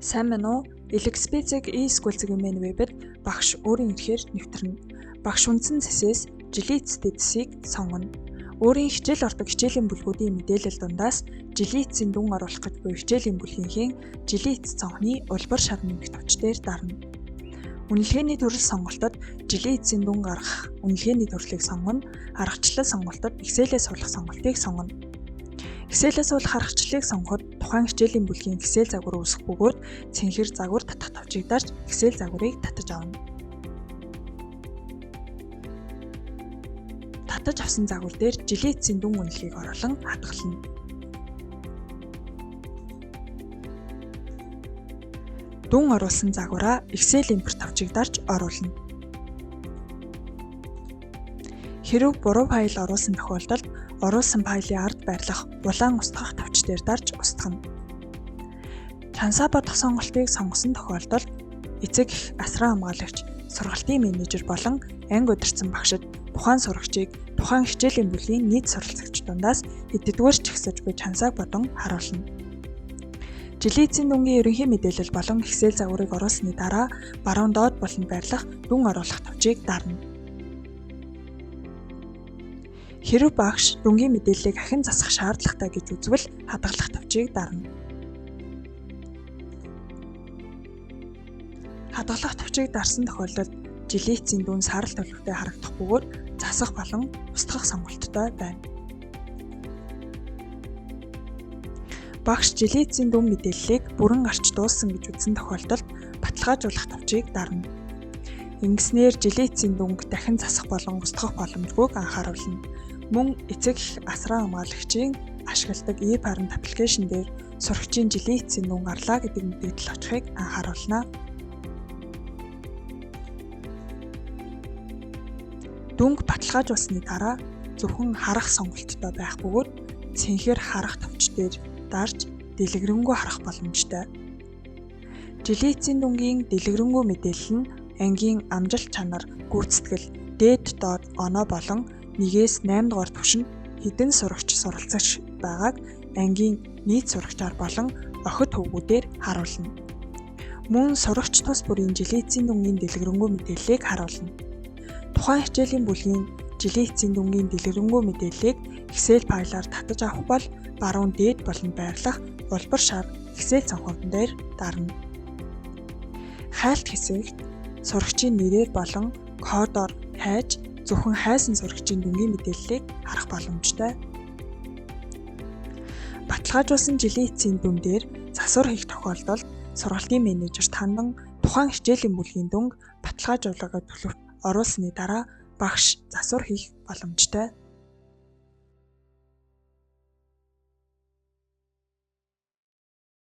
Сайн байна уу? LXP-ийг e-school.mn вебэд багш өөрийн эрхээр нэвтрэнэ. Багш үндсэн цэсээс жилийн эцэст цэсийг сонгоно. Өөрийн хичээл ордог хичээлийн бүлгүүдийн мэдээлэл дундаас жилийн эцсийн дүн оруулах гэж буй хичээлийн бүлгийнхээ жилийн эц цонхны улбар шар нэмэх товч дээр дарна. Үнэлгээний төрөл сонголтод жилийн эцсийн дүн гаргах үнэлгээний төрлийг сонгоно. Аргачлал сонголтод Excel-ээ суулгах сонголтыг сонгоно. Excel-ээ суулгах аргачлалыг сонгоход тухайн хичээлийн бүлгийн Excel загвар үүсэх бөгөөд цэнхэр загвар татах товчийг дарж Excel загварыг татаж авна. Татаж авсан загвар дээр жилийн эцсийн дүн үнэлгээг оруулан хадгална. Дүн оруулсан загвараа Excel импорт товчийг дарж оруулна. Хэрэв буруу файл оруулсан тохиолдолд оруулсан файлын ард байрлах улаан устгах товч дээр дарж устгана. Чансаа бодох сонголтыг сонгосон тохиолдолд эцэг эх, асран хамгаалагч, сургалтын менежер болон анги удирдсан багшид тухайн сурагчийг тухайн хичээлийн бүлгийн нийт суралцагч дундаас хэддүгээр ч ихсэж буй чансааг бодон харуулна. Жилийн эцсийн дүнгийн ерөнхий мэдээлэл болон Excel загварыг оруулсны дараа баруун доод буланд байрлах дүн оруулах товчийг дарна. Хэрэв багш дүнгийн мэдээллийг ахин засах шаардлагатай гэж үзвэл хадгалах товчийг дарна. Хадгалах товчийг дарсан тохиолдолд жилийн эцсийн дүн саарал төлөвтэй харагдах бөгөөд засах болон устгах сонголттой байна. Багш жилийн эцсийн дүн мэдээллийг бүрэн гарч дууссан гэж үзсэн тохиолдолд баталгаажуулах товчийг дарна. Ингэснээр жилийн эцсийн дүнг дахин засах болон устгах боломжгүйг анхааруулна. Мөн эцэг эх, асран хамгаалагчийн ашигладаг e-parent application дээр сурагчийн жилийн эцсийн дүн гарлаа гэдэг мэдээлэл очихыг анхааруулна. Дүнг баталгаажуулсны дараа зөвхөн харах сонголттой байх бөгөөд цэнхэр харах товч дээр дарж дэлгэрэнгүй харах боломжтой. Жилийн эцсийн дүнгийн дэлгэрэнгүй мэдээлэл нь ангийн амжилт чанар, гүйцэтгэл, дээд доод оноо болон 1-ээс 8 дугаар түвшинд хэдэн сурагч суралцагч байгааг ангийн нийт сурагчаар болон охид хөвгүүдээр харуулна. Мөн сурагч тус бүрийн жилийн эцсийн дүнгийн дэлгэрэнгүй мэдээллийг харуулна. Тухайн хичээлийн бүлгийн жилийн эцсийн дүнгийн дэлгэрэнгүй мэдээллийг Excel файлаар татаж авах бол баруун дээд болонд байрлах улбар шар Excel цонхордон дээр дарна. Хайлт хэсэгт сурагчийн нэрээр болон кодоор хайж зөвхөн хайсан сурагчийн дүнгийн мэдээллийг харах боломжтой. Баталгаажуулсан жилийн эцсийн дүн дээр засвар хийх тохиолдолд сургалтын менежерт хандан тухайн хичээлийн бүлгийн дүнг баталгаажуулаагүй төлөвт оруулсны дараа багш засвар хийх боломжтой.